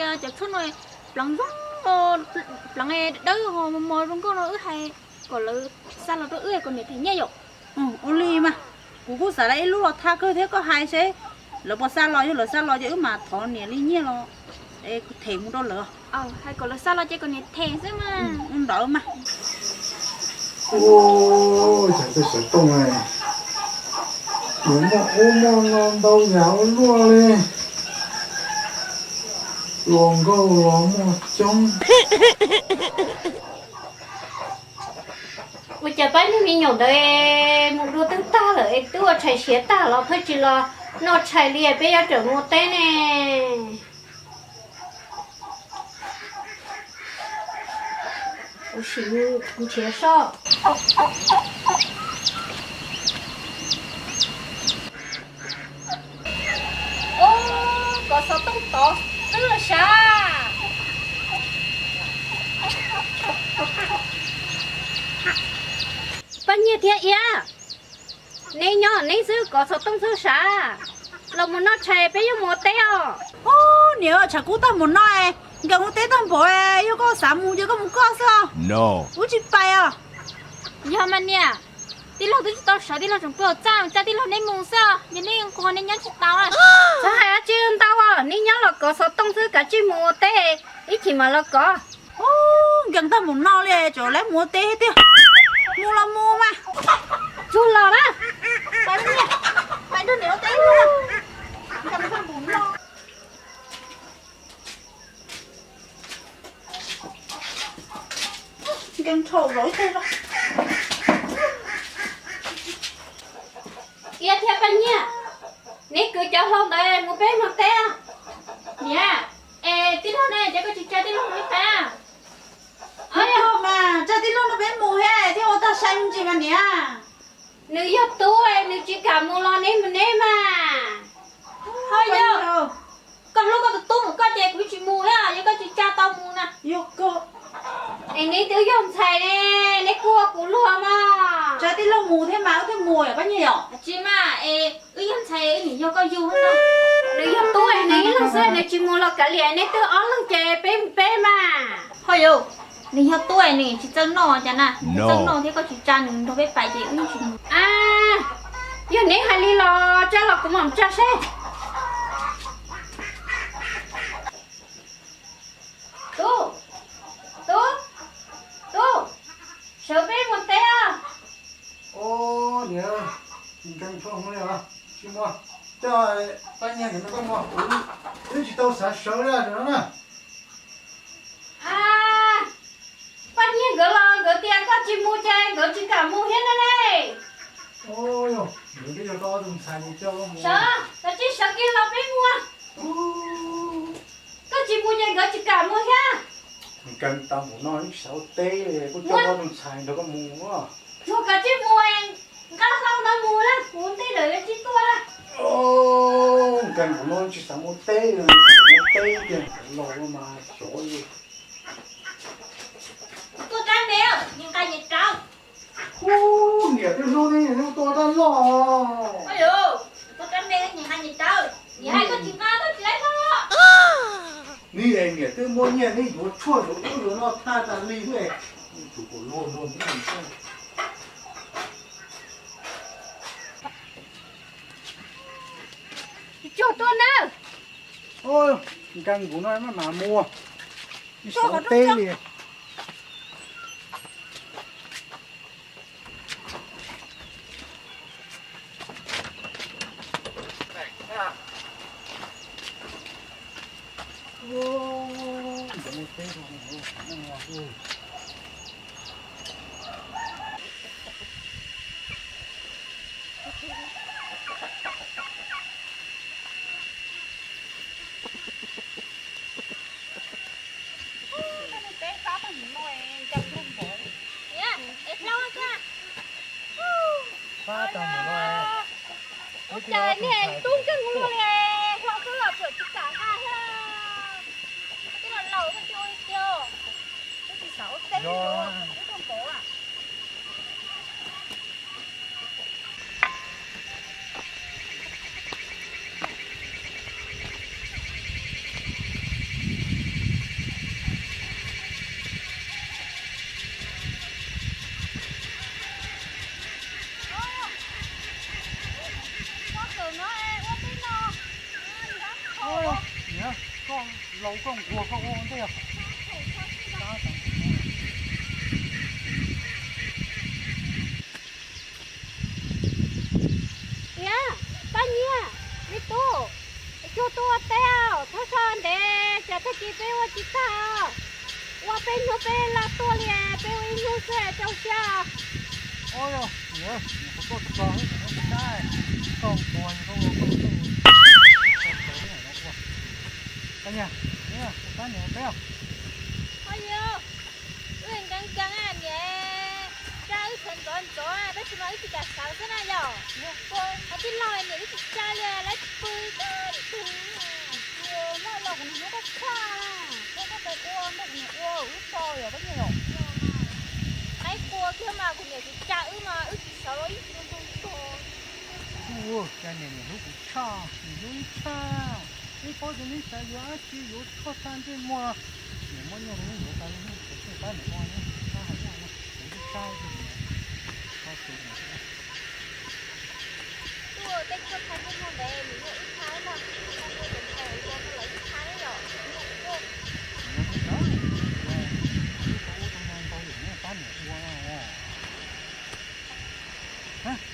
Cov tshuaj no pleev zoo, pleev dawb mos mos zoo nkauj no, wb hais kom lawv xa los rau wb kom niam them nyiaj yom. Ua li mas, kuv kuj xav lawv ib lub los thaj kawg thiab, koj hais seb lawv puas xa los, yog lawv xa los ces wb mam thov niam li nyiaj los them mus rau lawv. Hais kom lawv xa los ces kom niam them xwb mas. Ntawd mas. Ua cas tej xov tooj yuav muaj ub muaj no ntau yam ua luaj li, hluas nkauj los muaj coob. Ua cas pab niag me nyuam ntawd mus dua twb tag lawm es twb ua tshais siav tag los pheej tsis los noj tshais li, peb yuav tsum mus teb ne. Ua si nrhiav soj. Ub, kov xov tooj tod twb los sav. Paj Nyiag thiab Iab, neb nyob neb xwb kov xov tooj xwb sav. Los mus noj tshais peb yuav mus ua teb os. Ub, niam, tshav kub tag mus no, Nkees ua teb tag npaum, yog koj xav mus ces koj mus koj xwb os. Wb tsis pais os. Yog mas niam, tij laug twb tsis tau sawv, tij laug tseem pw hauv txaj, tsa tij laug neb mus xwb os, yog neb nquag neb nyob tsis tau. Txhob hais dab tsi ntau os, neb nyob los kov xov tooj xwb, kav tsij mus ua teb, ib chim mam los kov. Ub, Nkees tag mus no li, tseem lawv mus ua teb tiag. Mus los mus mas. Tsuag los na. Pais nrog niam ua teb. Nkees thaum zaum ib teg los. Iab thiab Paj Nyiag, neb kwv cov hlau ntawd mus peb mus teb. Niam, es tij laug ne, ces koj tsis tsa tij laug mus ib pliag. Mas tsa tij laug no peb mus thiab, thiaj ua tau sai me ntsis mas niam. Nws yog tub, nws tsis kam mus los neb mus neb mas. Ho yog koj hlub koj tus tub mus koj ces kuv tsis mus thiab, yog koj tsis tsa tau mus na. Es neb twb yog ntxhais ne, neb kuj ua kuv luag mas. Tsa tij laug mus thiab mas wb thiaj mus yom Paj Nyiag yom. Tsis mas, es wb yog ntxhais wb nim yog koj yug. Nws yog tub nws ib leeg xwb, nws tsis mus los kav liam, neb twb ob leeg ces peb mus peb mas. Ho yog, nws yog tub nws tsis txawj noj cas na, nws txawj noj thiab koj tsis tsa nws nrog peb pais ces wb tsis mus. Yog neb hais li los tsa los kuv mam tsa seb. Tub, tub, tub, sawv peb mus teb os. Niam, Nkees thaum mus li os, tsis mus, coj Paj Nyiag nkawd no koj mus, wb tsis tau xav sawv li no na. Paj Nyiag nkawd los nkawd tias koj tsis mus ces nkawd tsis kam mus thiab ne. Nkawd twb yog koj ob tug ntxhais, sawv, kav tsij sawv kiag los peb mus. Koj tsis mus ces nkawd tsis kam mus thiab. Nkees tau mus no tsis xav ua teb li, kuj coj ob tug ntxhais nrog koj mus. Tsuag kav tsij mus, nqa hlau no mus na, kuv ntej lawm yuav tsis tuaj na. Nkees mus no tsis xav ua teb li, xav ua teb tiag los mas xyov li. Tuaj rab me, nyias nqa nyias rab. Ub, niam twb hlub neb, neb tuaj rab loj. Tuaj rab me, nyias nqa nyias rab. Niam hais koj tsis nqa koj tsis laib hlo. Neb es niam twb muaj nyiaj neb yuav tshuaj yuav ub yuav no thaj tas li xwb. Tus kuv luag luag neb. Tsuag tuaj na. Nkees kuv no maj mam mus, tsis xav ua teb li. Ua cas niag tub nkeeg ua luaj li, hlo xwb los tseem tsis kam nqa thiab. Twb los laus thiab, tsis ua li tiag. Twb tsis xav ua teb li, twb tuaj npaum. Koj nquag koj ua ntej os. Niam, Paj Nyiag, me tub, es tsuag tuaj ua teb os, txhob so ntev tsam tag kis peb ua tsis tag. Ua peb hnub peb laj tuaj li, peb ua ib hnub xwb rau siab. Ua, niam, kuv tuaj txog, koj nquag koj ua, koj ua, koj ua. Paj Nyiag, niam, kuv pab niam ua teb os. Wb nkees nkees niam, tsa wb sawv ntxov ntxov tab sis mas wb tsis kam sawv xwb na yom. Ho tij laug niam wb tsis tsa li lawv tsis pw tag li tug. Muaj los kuv niam hnub koj tshaj, koj koj pais ua nrog kuv niam ua wb so yom Paj Nyiag yom. Qaib qua kiag mas kuv niam tsis tsa wb mas wb tsis sawv los ib tug ntog ntog. Ua cas niam niam hlub kuv tshaj, niam hlub wb tshaj. Wb paub tias neb xav yuav dab tsi yuav tshuaj tag ntsej muag, niam muab nyiaj rau neb yuav tau, neb tsum pab niam ua, neb tsis txhob hais ua, kuv twb tshaj tus niam, txhob tus niam. Tuaj tej tshuaj tag ntsej muag ntev nws yog wb tshaj mas, tag ntsej muag ntau ua no lawv tsis tshaj yom. Niam ua tau ntau yam neb pab niam ua no.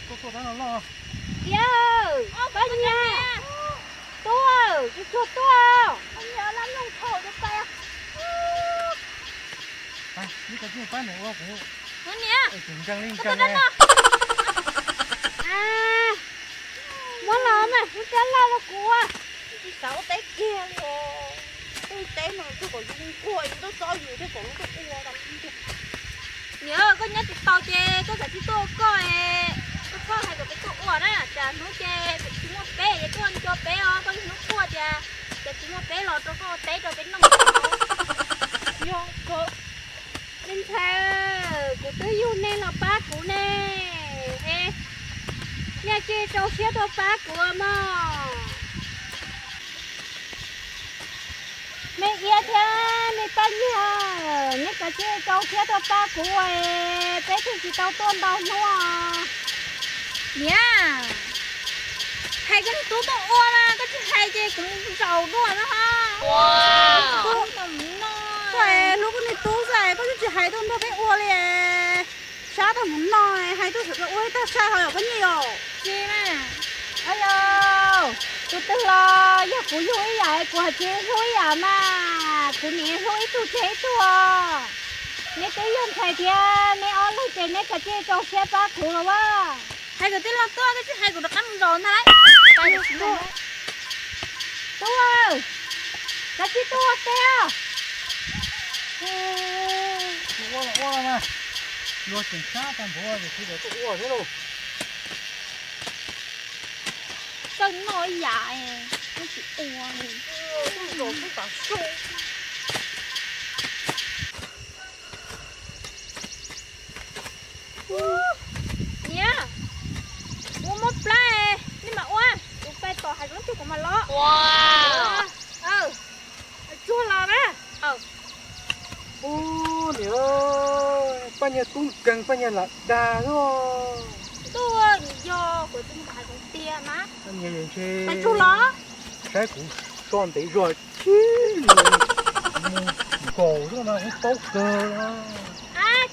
Koj tuaj tab no loj. Tiag, Paj Nyiag, tub, tsis tsuag tuaj. Peb cov tij pab niam ua kuv, niam, es kuv nkees li nkees. Muab los mas, muab rab laj rau kuv ua. Tsis xav ua teb kiag li os. Tej teb no twb kom yus nquag, yus tuaj txob yus thiab kom lub tuaj ua. Niam, koj nyob tsis tau ces koj txawm tsis tuaj ua koj, koj txhob hais kom peb tuaj ua na, tsam hnub ces tsis muaj peb ces koj nco peb os, koj hnub quaj tias, ces tsis muaj peb los rau koj ua teb rau peb noj. Yog, me ntxhais, kuv twb yug nej los pab kuv ne, es nej cia li rau siab tuaj pab kuv mog. Me Iab thiab me Paj Nyiag, neb kav tsij rau siab tuaj pab kuv es peb thiaj tsis tau tuaj ntau hnub. Niam, hais koj niag tub tuaj ua mas koj tsis hais ces kuv zaum dua no ho. Koj hlub koj niag tub xwb koj twb tsis hais tuaj nrog peb ua li. Sab tag mus no, hais tuaj xwb ua ib tag sai ho yom Paj Nyiag yom. Tsis mas, yog tus twg los yog kuv yug ib yam, kuv hais tsis hlub ib yam mas, kuv niam hlub ib tug tseg ib tug os. Neb twb yog ntxhais thiab neb ob leeg ces neb kav tsij rau siab pab kuv los as. Hais kom tij laug tuaj, koj tsis hais kuv rov qab mus zaum ntag lauj. Tub, kav tsij tuaj ua teb os. Ua los ua los mas, luag tseem sab tag npaum ces kuv yuav tuaj ua thiab lauj. Txawj noj ib yam, tsis ua li. Niam, kuv mob plab, nej mam ua, kuv pais tom hav zoov tsuag kuv mam los. Tsuag los na. Ub, niam, Paj Nyiag tub nkeeg, Paj Nyiag lam dag xwb. Ntuj, nws yog kuv tus mus hav zoov tiag mas. Paj Nyiag ntshe saib kuv so ntev zog, mus nkaus xwb mas kuv paub kawg.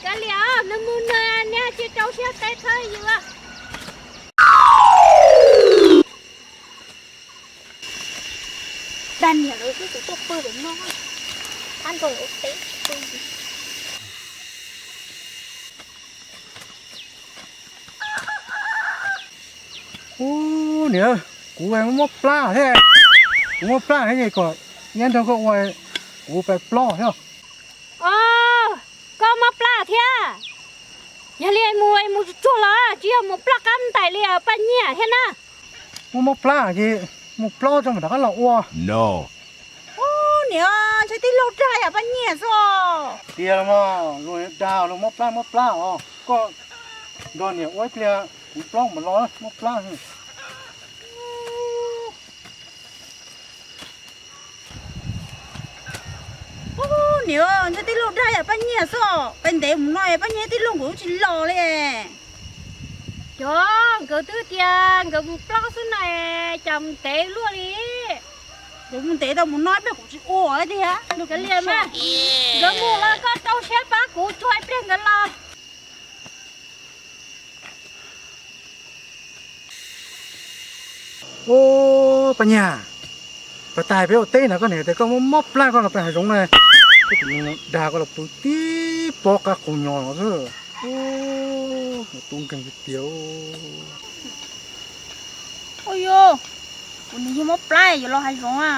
Kav liam, nws mus nws, nej cia rau siab teb thawb yus. Dag niam lawv xwb, kuv tuaj pw pem no, qab nrog lawv ua teb pw. Ub, niam, kuv mob plab thiab. Kuv mob plab thiab es kom Iab nrog koj ua, kuv pais plob thiab. Os, koj mob plab thiab? Yog li mus mus tsuag los, tsis yog mus ploj qab ntais li Paj Nyiag thiab na. Muaj mob plab ces mus plob tso mam rov qab los ua. Ub, niam, ntshe tij laug dag yam Paj Nyiag xwb. Tiag los mas, luag dag luag mob plab mob plab os. Koj nrog niam ua ib pliag, kuv plob mam los, mob plab. Ub, niam, ntshe tij laug dag yam Paj Nyiag xwb. Pais ntev mus no Paj Nyiag tij laug nkawd tsis los li. Yog, nkawd twb tias nkawd mus plob xwb na, cas mus ntev luaj li. Kuv mus ntev tau mus no ib pliag kuv tsis ua tiag. Nkawd mus los koj rau siab pab kuv cuag ib pliag nkawd los. Ub, Paj Nyiag, pas tas peb ua teb no koj niam tias koj mob mob plab koj los pem hav zoov na, koj tus nus dag koj los pw tib pob qab qus nyos no xwb. Ub, tus nkeeg tiag tiag. Ua yog, kuv niam yog mob plab yuav los hav zoov a,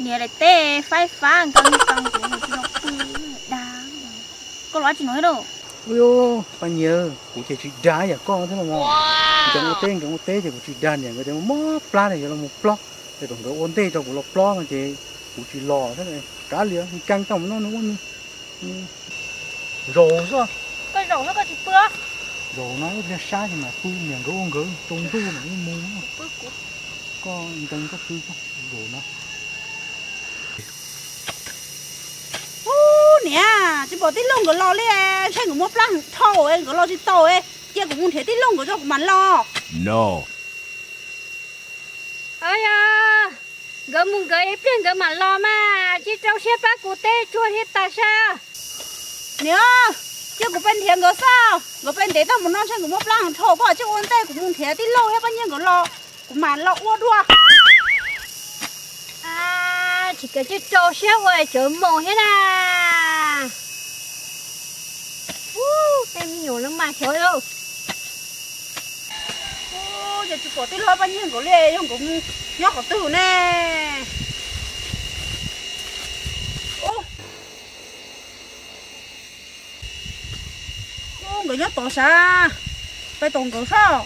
niam daim teb faib fab nkees nkees kuv tsis los pw, dag. Koj los dab tsi no thiab lauj? Ub, Paj Nyiag, kuv ces tsis dag yam koj thiab los mas. Nkees ua teb nkees ua teb ces kuv tsis dag niam nkawd tias mob plab ne yuav los mus plob, es kom nkawd ua ntej rau kuv los plob no ces kuv tsis los thiab. Kav liam, nkees tau mus noj nws ua nws. Zaum xwb. Koj zaum xwb koj tsis pw. Zaum no ib pliag sab ces mam pw, niam nkawd ua nkawd, tsaus ntuj mam li mus. Koj nkees koj pw, zaum no. Ub, niam, tsis pom tij laug nkawd los li, ntshe nkawd mob plab heev dhau, nkawd los tsis tau, cia kuv mus nrhiav tij laug nkawd tso kuv mam los. Yog, nkawd mus nkawd ib pliag nkawd mam los mas, cia rau siab pab kuv teb tsuag thiab tas sab. Niam, cia kuv peb nrhiav nkawd xwb, nkawd peb ntev tau mus no ntshe nkawd mob plab heev dhau, koj cia ua ntej kuv mus nrhiav tij laug thiab Paj Nyiag nkawd los, kuv mam los ua dua. Tsis kawg cia rau siab ua cov moos thiab na. Ub, tej me nyuam no mas xyov lauj. Ub, ces tsis pom tij laug Paj Nyiag nkawd li, yog nkawd mus nyob qhov twg ne? Ub, nkawd nyob tod sav, peb tos nkawd soj.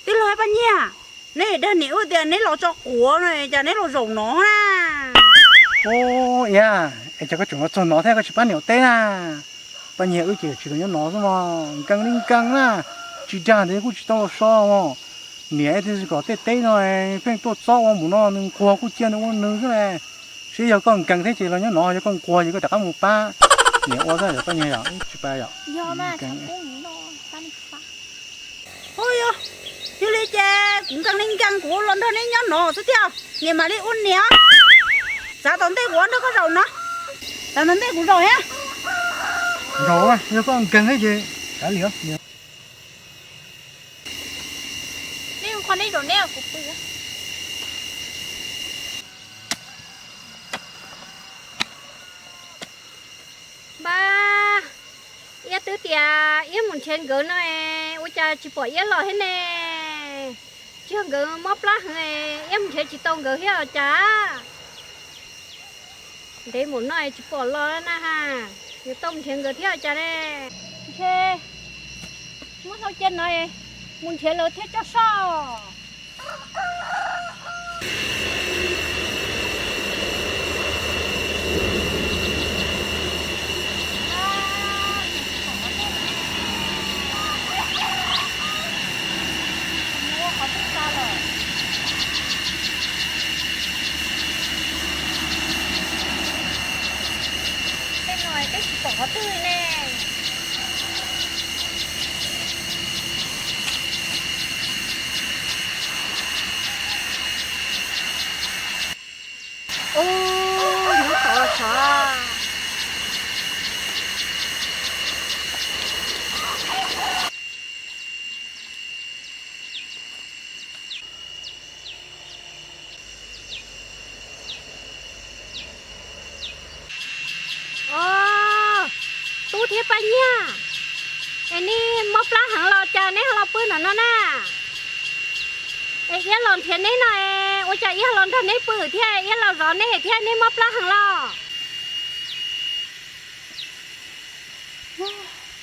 Tij laug Paj Nyiag, neb dag niam wb tias neb los tso quav no cas neb los zaum no na? Ub, Iab, es cas koj tseem los txog no thiab koj tsis pab niam ua teb na? Paj Nyiag wb ces tsis tau nyob no xwb mog, nkees li nkees na, tsis dag ntawd kuj tsis tau los so mog. Niam thiaj kom tej teb no pheej tuaj txob ua npaum no, nws nquag kuj cia nws ua nws xwb na. Seb yog koj nkees thiab ces los nyob no, yog koj nquag ces koj rov qab mus pab niam ua xwb yog Paj Nyiag yom, tsis pab yom. Ua yog, yog li ces kuv nkees li nkees kuv los nrog neb nyob no xwb thiab, niam mam li ua niam. Xav tom ntej kuv nrog koj zaum no, xav tom ntej kuv zaum thiab. Zaum, yog koj nkees thiab ces kav liam. Neb qhov neb zaum neb kuv pw. Npab, Iab twb tias Iab mus nrhiav nkawd no es ua cas tsis pom Iab los thiab ne? Tsis yog nkawd mob plab heev es Iab mus nrhiav tsis tau nkawd thiab los cas? Ntev mus no es tsis pom los na ha, yuav tau mus nrhiav nkawd thiab los cas ne? Ntshe muab hlau cia no es mus nrhiav lawv thiab tso soj. Tej no twb tsis pom qhov twg ne. Ub, nyob tod los sav. Os, Tub thiab Paj Nyiag, es neb mob plab heev los cas neb ho los pw ntawm no na? Es Iab los nrhiav neb no es ua cas Iab los nrog neb pw thiab Iab los zov neb thiab neb mob plab heev los?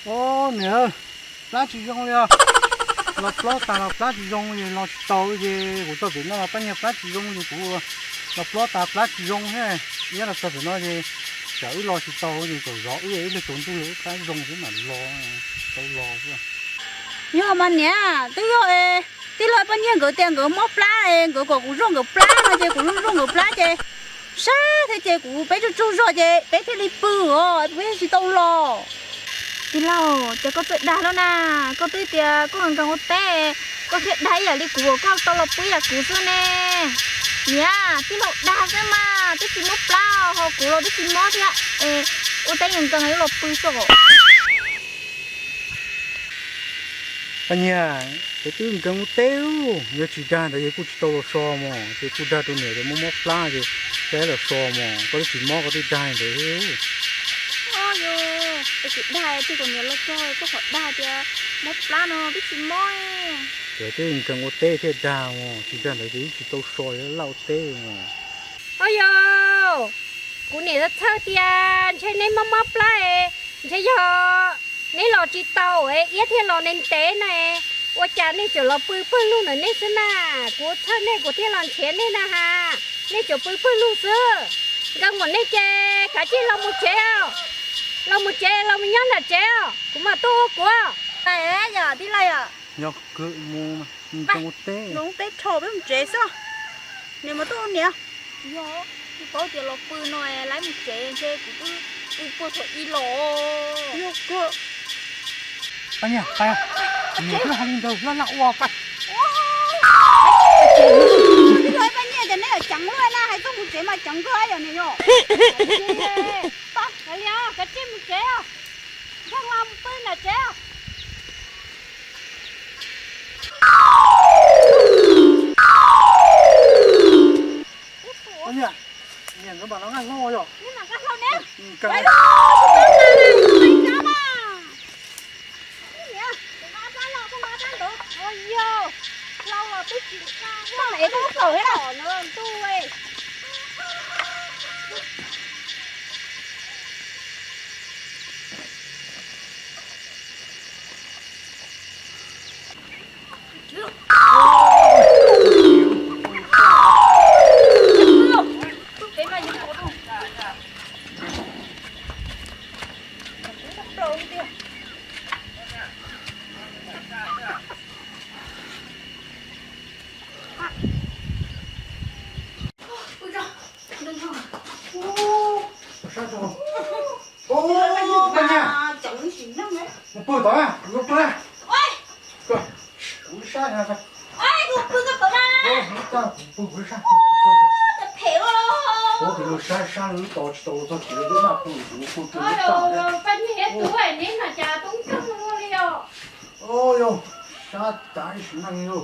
Os, niam, plab tsis zoo li os. Los plob tas los plab tsis zoo ces los tsis taus ces kuv txog pem no los Paj Nyiag plab tsis zoo ces kuv los plob tas plab tsis zoo thiab. Iab los txog pem no ces tsam wb los tsis taus ces kom zov wb ib pliag tsaus ntuj wb plab zoo xwb mam los, tau los xwb. Yog mas niam, twb yog tij laug Paj Nyiag nkawd tias nkawd mob plab es nkawd kom kuv zuaj nkawd plab no ces kuv zuaj nkawd plab ces Sab thiab ces kuv peb tsaug tsaug zog ces peb thiaj li pw os, peb thiaj tsis tau los. Tij laug, ces koj txawj dag lawm na, koj twb tias koj nkees ua teb, koj thiaj dag ib yam li kuv, koj tau los pw ib yam kuv xwb ne. Niam, tij laug dag xwb mas, twb tsis mob plab ho kuv los twb tsis mob thiab es ua teb nkees nkees yuav los pw xwb. Paj Nyiag, ces twb nkees ua teb, yog tsis dag ntawd yog kuj tsis tau los so mos, ces kuj dag rau niam tias mob mob plab ces thiaj los so mos, koj twb tsis mob koj twb dag ntawd. Yog, es kuv dag twb kom niam los so, koj qhov dag tias mob plab no twb tsis mob. Ces twb nkees ua teb thiaj dag mos, tsis dag ntawd ces twb tsis tau so, yog laj ua teb mos. Au yog, kuv niam txhawj tias ntshe neb mob mob plab es ntshe yog neb los tsis tau es iab thiaj los ntev ntev na, ua cas nej tseem los pw pawg lug ntawm nej xwb na? Kuv txhawj nej kuv thiaj los nrhiav nej na has, nej tseem pw pawg lug xwb. Nkees npaum nej ces kav tsij los mus tsev os, los mus tsev los mus nyob nram tsev os, kuv mam tuaj ua kuv. Yog tij laug, yog mus nkees ua teb, nkees ua teb rho peb mus tsev xwb. Niam mas tuaj ua niam. Yog, tsis paub tias los pw no lawv mus tsev ntshe kuv twb pw puag thaum ub los. Yog kawg. Paj Nyiag, Paj Nyiag, niam twb hais li ntawd laj laj ua Paj. Paj Nyiag, ces neb yuav ceev luaj na, hais txog mus tsev mas ceev kawg yom niam yom. Kav liam, kav tsij mus tsev os, nkees los mus pw nram tsev os. Niam, niam nkawd mam los nqaj hlau yom. Mus pw tod, mus pw. Kuv sab, kuv pw kuv sab. Kuv tus sab sab lub tos tsis tau txog kev lub naj pw, kuv pw pw lub tag. Paj Nyiag thiab Tub, neb mas cas tub nkeeg ua luaj li os. Yog, sab tas ib sim neej li.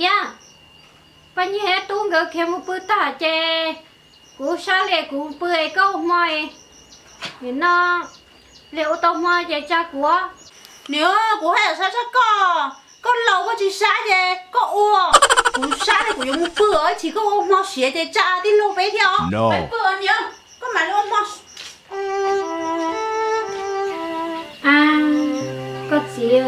Iab, Paj Nyiag thiab Tub nkawd khiav mus pw tag ces kuv sab li kuv pw es koj ua hmo es, nim no li ua tau hmo ces tsa kuv. Niam, kuv haj yam sab tshaj koj, koj laus koj tsis sab ces koj ua, kuv sab li kuv yuav mus pw os, ib chim koj ua hmo siav ces tsa tij laug peb thiab os. Peb pw os niam, koj mam li ua hmo. Ab, koj txiv,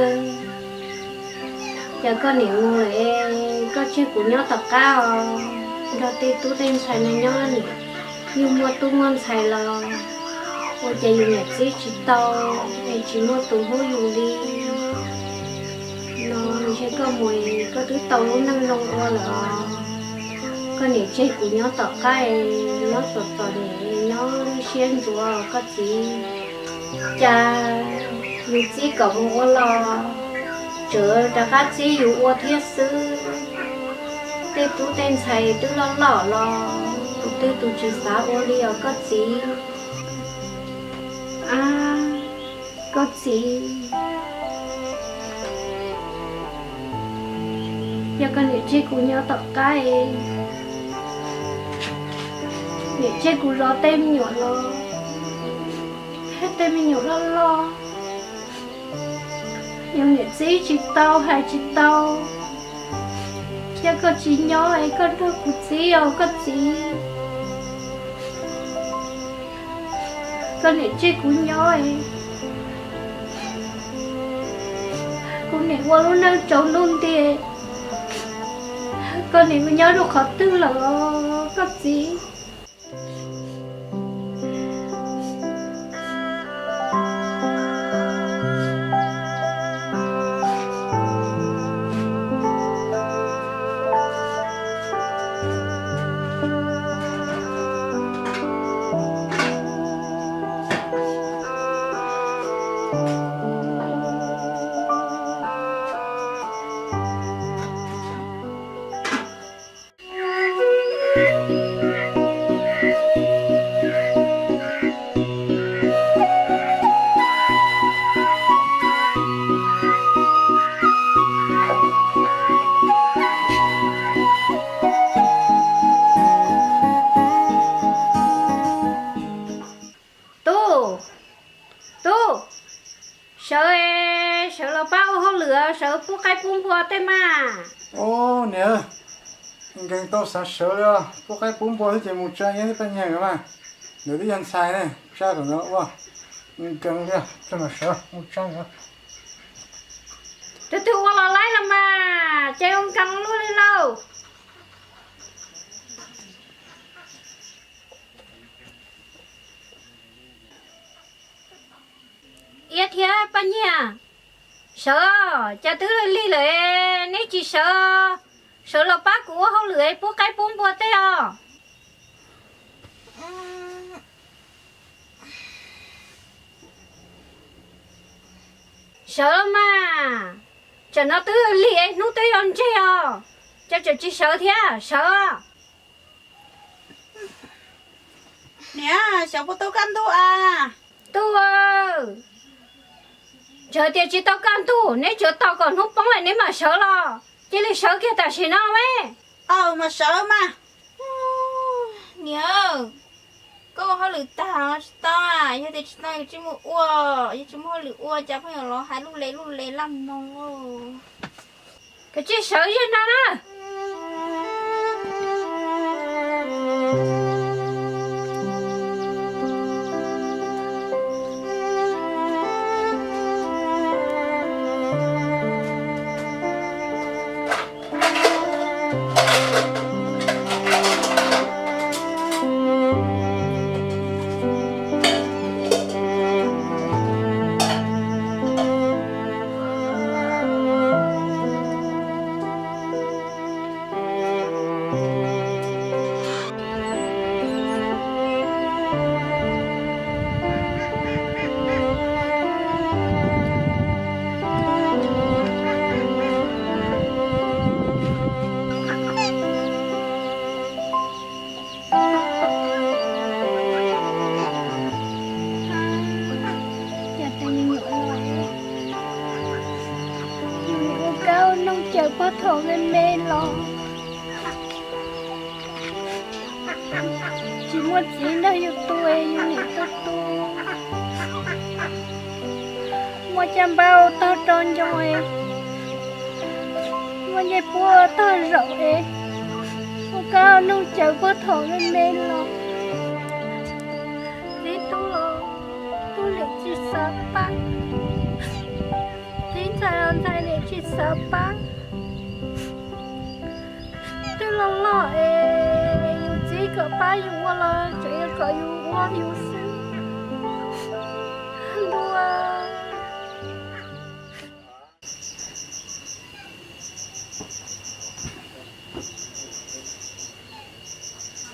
cas koj niam mus lawm, koj tseg kuv nyob tom qab os, nrog tej tub tej ntxhais no nyob, yus muaj tub muaj ntxhais los ua cas yus niam txib tsis tau, es tsis muaj tus hlub yus li. No ntshe koj mus koj twb tau lub neej zoo ua lawm os. Koj niam tseg kuv nyob tom qab, nyob txom txom nyem, nyob lub siab ntsuav koj txiv. Cas yus txib kom mus ua los tseem rov qab txib yus ua thiab xwb. Tej tub tej ntxhais twb loj loj los tus twg tus tsis xav ua li os koj txiv. Ab, koj txiv, yog koj niam tseg kuv nyob tom qab, niam tseg kuv zov tej me nyuam los, tej me nyuam loj loj, yus niam txib tsis tau hais tsis tau. Yog koj tsis nyob es koj nrog kuv txib os koj txiv. Koj niam tseg kuv nyob es kuv niam ua lub neej tsaus ntuj nti, koj niam mus nyob rau qhov twg lawm os koj txiv? Tub, tub, sawv, sawv los pab ua hauj lwm, sawv pub qaib pub npua tej mas. Ub, niam, nkees tau xav sawv li os, pub qaib pub npua thiab ces mus tsa iab thiab paj nyiag nkawd mas. Nkawd twb yog ntxhais ne, tsa kom nkawd ua nkees li os, tsa mam sawv mus tsa nkawd. Tus twg ua los laib los mas, ces ua nkees luaj li lauj. Iab thiab paj nyiag, sawv, cas twb lig lawm neb tsis sawv, sawv los pab kuv ua hauj lwm pub qaib pub npua tej os. Sawv los mas, tsam no twb lig es hnub twb yuav ntseg os, cas tseem tsis sawv thiab, sawv. Niam, xyov puas tau kaj ntug a? Tub, txawm tias tsis tau kaj ntug, neb tsuas tos kom hnub poob lawm neb mam sawv los, cia li sawv kiag tam sim no me. Aw, mas sawv mas. Niam, koj ua hauj lwm tag tsis tau a? Yog tias tsis tau ces mus ua, yog tsis muaj hauj lwm ua cas pheej yuav los hais luj le luj le laj moog. Kav tsij sawv zog no na. Ua kab ua noog caws pog thaum me me los, tsis muaj txiv nrog yus tu, yus niam tuaj tu. Muaj caj npab ua tog rau ncoo, muaj ncej puab ua tog zaum es, ua kab ua noog caws pog thaum me me los. Txiv tu los tub niam tsis xav pab, txiv ntxhais los ntxhais niam tsis xav pab. Twb loj loj es yus txiv kom pab yus ua los tseem yuav kom yus ua yus xwb.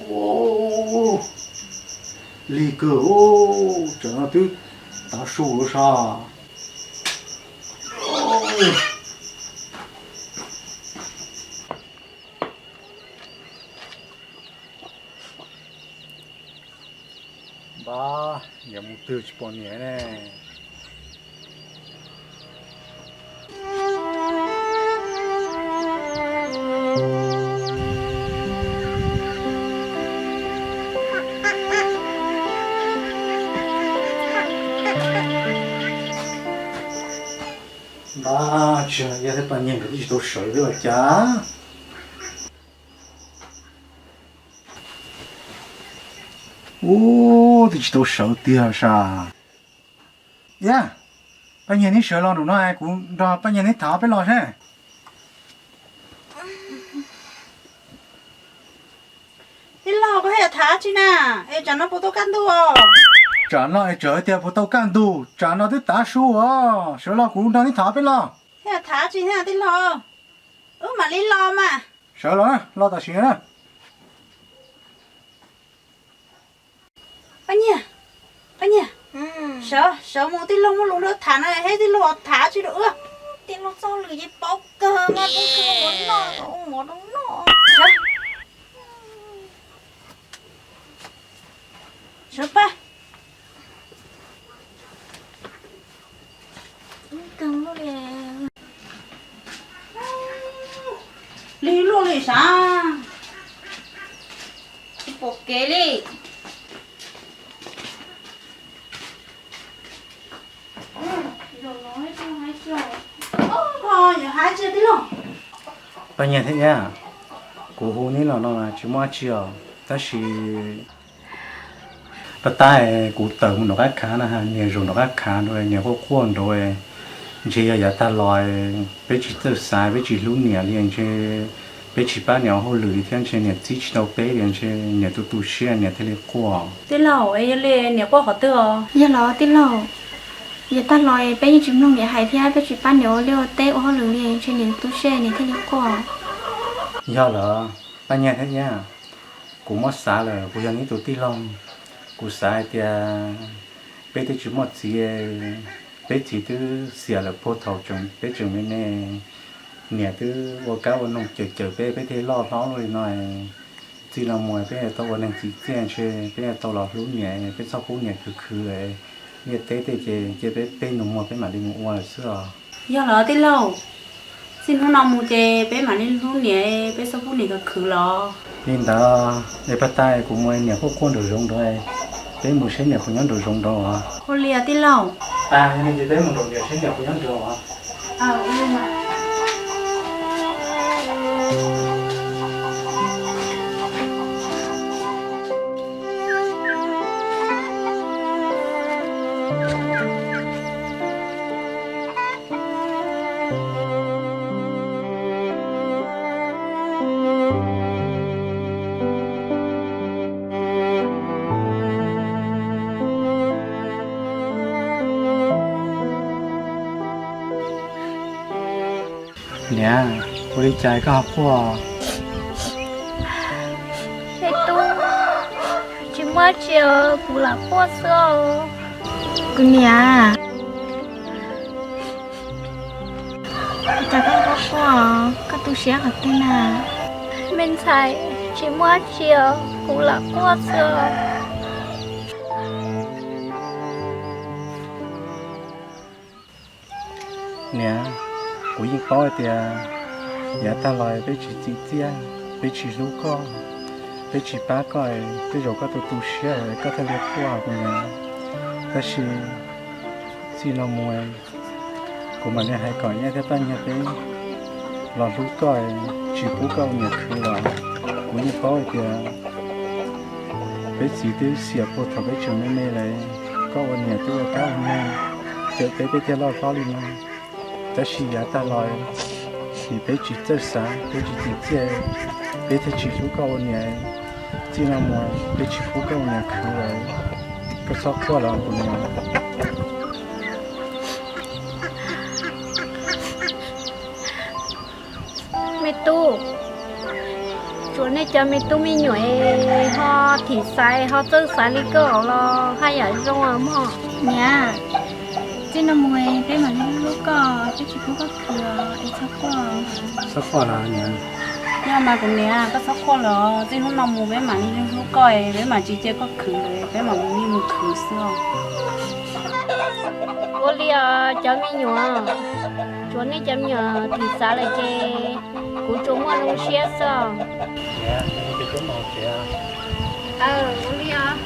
Ntuj, lig kawg, tsam no twb tav su lawm sas. Npab, yuav mus twg tsis pom niam ne. Npab, tsis yog thiab poj niam nkawd twb tsis tau sawv li los cas. Ub, twb tsis tau sawv tiag sas. Iab, poj niam neb sawv los nraum no kuv nrog poj niam neb tham peb los seb. Tij laug, koj yuav tham tsi na? Es tsam no puas tau kaj ntug os? Tsam no es tseem hais tias puas tau kaj ntug, tsam no twb tav su os. Sawv los kuv nrog neb tham peb los. Yuav tham tsi thiab tij laug? Wb mam li los mas. Sawv los na, los tam sim no na. Poj niam, poj niam, Sawv, sawv mus, tij laug muaj lus nrog tham no, thiab tij laug tham tsis rau wb. Tij laug txoj lus yeej paub kawg, muab rau kawg ua noj, ua mov rau noj. Sawv pab. Lig luaj li sav, tsis pom kev li. Paj Nyiag thiab Iab, kuv hu neb los no tsis muaj dab tsi os, tab sis paj tab kuv tawm mus nram qab khav na, niam zaum nram qab khav nrad, niam quaj quaj nrad, ntshe yog yav tag los peb tsis txawj xav, peb tsis hlub niam li, ntshe peb tsis pab niam ua hauj lwm li thiab ntshe niam txib tsis tau peb li, ntshe niam tu tu siab niam thiaj li quaj. Tij laug, yog li niam quaj qhov twg os? Yog los tij laug, yav tag los peb yeej tsis mloog niam hais thiab peb tsis pab niam ua liaj ua teb ua hauj lwm li, ntshe niam tu siab niam thiaj li quaj. Yog lawm, Paj Nyiag thiab Iab, kuv muab xav lawm, kuv yog neb tus tij laug, kuv xav hais tias peb twb tsis muaj txiv, peb txiv twb xiam lawm puag thaum peb tseem me me, niam twb ua kab ua noog cawm cawm peb, peb thiaj loj hlob luaj li no. Txij no mus peb yuav tau ua neeg txim txiaj ntshe peb yuav tau los hlub niam, peb txhob pub niam khwv khwv lawm. Liaj teb tej ces cia peb peb nus muag peb mam li mus ua lawm xwb os. Yog los tij laug, txij hnub no mus ces peb mam li hlub niam, peb txhob pub niam khwv khwv los. Li ntawd es paj tab kuv mus, niam quaj quaj nraum zoov nrad, peb mus saib niam puas nyob nraum zoov nrad os. Ua li os tij laug. Yog li ces peb mus nraum zoov saib niam puas nyob nrad os. Niam, ua li cas koj ho quaj? Me tub, tsis muaj dab tsi os, kuv lam quaj xwb os. Kuv niam, ua cas koj ho quaj, koj tu siab qhov twg na? Me ntxhais, tsis muaj dab tsi os, kuv lam quaj xwb os. Niam, kuv yeej paub hais tias yav tag los peb tsis txim txiaj, peb tsis hlub koj, peb tsis pab koj, tej zaum koj tu tu siab koj thiaj li quaj kuv niam. Tab sis txij no mus kuv mam li hais kom Iab thiab Paj Nyiag peb los hlub koj, tsis pub koj ua niam khwv los. Kuv yeej paub hais tias peb txiv twb xiam puag thaum peb tseem me me lawm, koj ua niam twb ua kab ua noog cawm peb, peb thiaj loj hlob li no. Tab sis yav tag los vim peb tsis txawj xav, peb tsis txim txiaj, peb thiaj tsis hlub koj ua niam. Txij no mus peb tsis pub koj ua niam khwv lawm, koj txhob quaj los kuv niam. Me tub, tsuas nej cov me tub me nyuam ho thim xaiv ho txawj xav li koj los haj yam zoo mog. Niam, txij no mus peb mam li hlub koj, peb tsis pub koj khwv es txhob quaj. Txhob quaj los niam. Yog mas kuv niam, koj txhob quaj los, txij hnub no mus peb mam li hlub koj, peb mam tsis cia koj khwv, peb mam mus mus khwv xwb os. Ua li os cov me nyuam, tsuas nej cov me nyuam thim xav lawm ces kuv tsuas muaj zoo siab xwb. Ua li os.